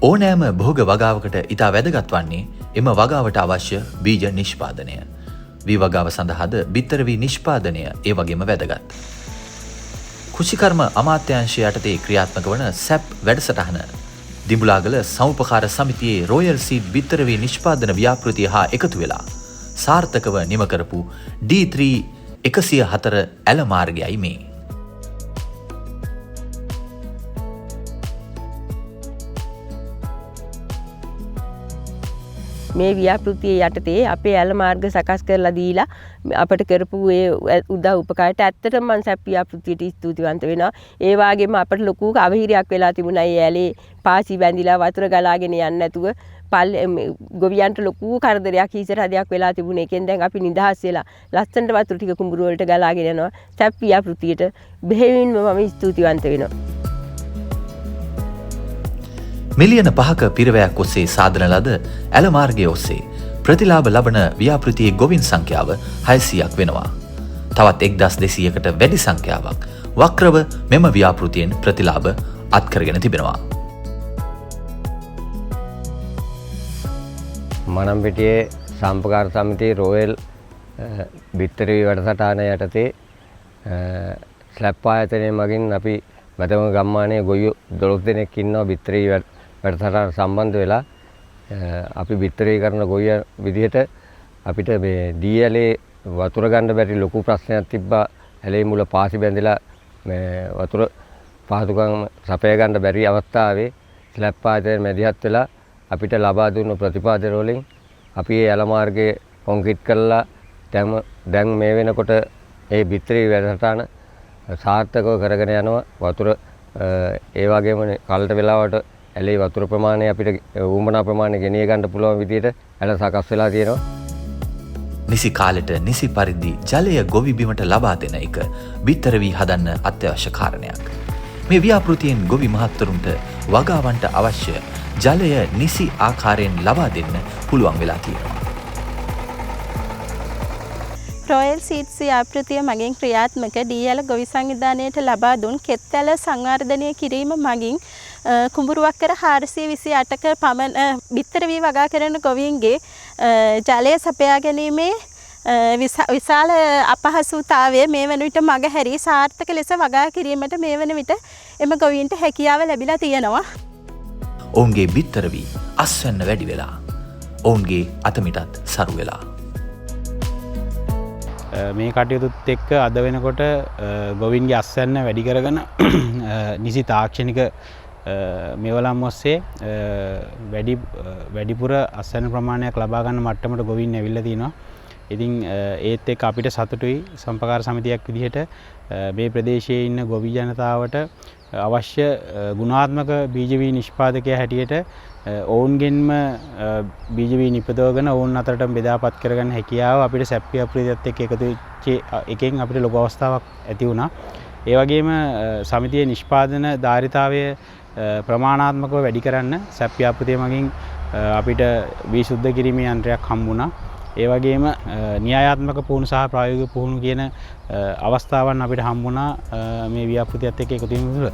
ඕනෑම භෝග වගාවකට ඉතා වැදගත් වන්නේ එම වගාවට අවශ්‍ය බීජ නිෂ්පාදනය. වී වගාව සඳහාද බිත්තර වී නිෂ්පාදනය ඒ වගේම වැදගත්. කෘෂිකර්ම අමාත්‍යාංශය යටතේ ක්‍රියාත්මක වන සැප් වැඩසටහන දිඹුලාගල සමුපකාර සමිතියේ රොයල් සීඩ් බිත්තර වී නිෂ්පාදන ව්‍යාපෘතිය හා එකතු වෙලා සාර්ථකව නිම කරපු D3 104 ඇල මාර්ගයයි මේ. මේ ව්‍යාපෘතිය යටතේ අපේ ඇල මාර්ග සකස් කරලා දීලා අපට කරපු ඒ උදව් උපකාරයට ඇත්තටම මං සැප් ව්‍යාපෘතියට ස්තුතිවන්ත වෙනවා. ඒ වගේම අපට ලොකු අවහිරයක් වෙලා තිබුණා. ඒ ඇලේ පාසි බැඳිලා වතුර ගලාගෙන යන්නේ නැතුව ගොවියන්ට ලොකු කරදරයක් හිස රදයක් වෙලා තිබුණේ. ඒකෙන් දැන් අපි නිදහස් වෙලා ලස්සනට වතුර ටික කුඹුරු වලට ගලාගෙන යනවා. සැප් ව්‍යාපෘතියට බෙහෙවින්ම මම ස්තුතිවන්ත වෙනවා. මිලියන 5ක පිරවැයක් ඔස්සේ සාදන ලද ඇල මාර්ගය ඔස්සේ ප්‍රතිලාභ ලබන ව්‍යාපෘතියේ ගොවින් සංඛ්‍යාව 600ක් වෙනවා. තවත් 1200කට වැඩි සංඛ්‍යාවක් වක්‍රව මෙම ව්‍යාපෘතියෙන් ප්‍රතිලාභ අත්කරගෙන තිබෙනවා. මනම්පිටියේ සම්පකාර සමිතියේ රොයල් බිත්තර වී වැඩසටහන යටතේ ස්ලැප් ආයතනය මගින් අපි මැදම ගම්මානයේ ගොවියෝ 12 දෙනෙක් ඉන්නවා බිත්තර වී වැඩසටහන සම්බන්ධ වෙලා. අපි බිත්තර වී කරන ගොවිය විදිහට අපිට මේ දී ඇලේ වතුර ගන්න බැරි ලොකු ප්‍රශ්නයක් තිබ්බා. ඇලේ මුල පාසි බැඳිලා මේ වතුර පහසුකම් සපය ගන්න බැරි අවස්ථාවේ ස්ලැප් ආයතනය මැදිහත් වෙලා අපිට ලබා දුන්න ප්‍රතිපාදන වලින් අපි ඒ ඇල මාර්ගයේ කොන්ක්‍රීට් කරලා දැන් මේ වෙනකොට ඒ බිත්තර වී වැඩසටහන සාර්ථකව කරගෙන යනවා. වතුර ඒ වගේම කලට වෙලාවට ඇලේ වතුර ප්‍රමාණය අපිට උවමනා ප්‍රමාණය ගෙනිය ගන්න පුළුවන් විදිහට ඇල සකස් වෙලා තියෙනවා. නිසි කාලෙට නිසි පරිදි ජලය ගොවි බිමට ලබා දෙන එක බිත්තර වී හදන්න අත්‍යවශ්‍ය කාරණයක්. මේ ව්‍යාපෘතියෙන් ගොවි මහත්වරුන්ට වගාවන්ට අවශ්‍ය ජලය නිසි ආකාරයෙන් ලබා දෙන්න පුළුවන් වෙලා තියෙනවා. රොයල් සීඩ්ස් ව්‍යාපෘතිය මගින් ක්‍රියාත්මක දී ඇල ගොවි සංවිධානයට ලබා දුන් කෙත් ඇල සංවර්ධනය කිරීම මගින් කුඹුරුවක් කර 428ක පමණ බිත්තර වී වගා කරන ගොවීන්ගේ ජලය සපයා ගැනීමේ විශාල අපහසුතාවය මේ වන විට මගහැරී සාර්ථක ලෙස වගා කිරීමට මේ වන විට එම ගොවීන්ට හැකියාව ලැබිලා තියෙනවා. ඔවුන්ගේ බිත්තර වී අස්වැන්න වැඩි වෙලා ඔවුන්ගේ අතමිටත් සරු වෙලා. මේ කටයුතුත් එක්ක අද වෙනකොට ගොවීන්ගේ අස්වැන්න වැඩි කරගෙන නිසි තාක්ෂණික මෙවලම් ඔස්සේ වැඩිපුර අස්වැන්න ප්‍රමාණයක් ලබා ගන්න මට්ටමට ගොවීන් ඇවිල්ලා තිනවා. ඉතින් ඒත් එක්ක අපිට සතුටුයි සම්පකාර සමිතියක් විදිහට මේ ප්‍රදේශයේ ඉන්න ගොවි ජනතාවට අවශ්‍ය ගුණාත්මක බීජ වී නිෂ්පාදකයා හැටියට ඔවුන්ගෙන්ම බීජ වී නිපදවගෙන ඔවුන් අතරටම බෙදාපත් කරගන්න හැකියාව අපිට සැප් ව්‍යාපෘතියත් එක්ක එකතු වෙච්ච එකෙන් අපිට ලොකු අවස්ථාවක් ඇති වුණා. ඒ වගේම සමිතියේ නිෂ්පාදන ධාරිතාවය ප්‍රමාණාත්මකව වැඩි කරන්න සැප් ව්‍යාපෘතිය මගින් අපිට වී සුද්ධ කිරීමේ යන්ත්‍රයක් හම්බුණා. ඒ වගේම න්‍යායාත්මක පුහුණු සහ ප්‍රායෝගික පුහුණු කියන අවස්ථාවන් අපිට හම්බුණා මේ ව්‍යාපෘතියත් එක්ක එකතු වීම තුළ.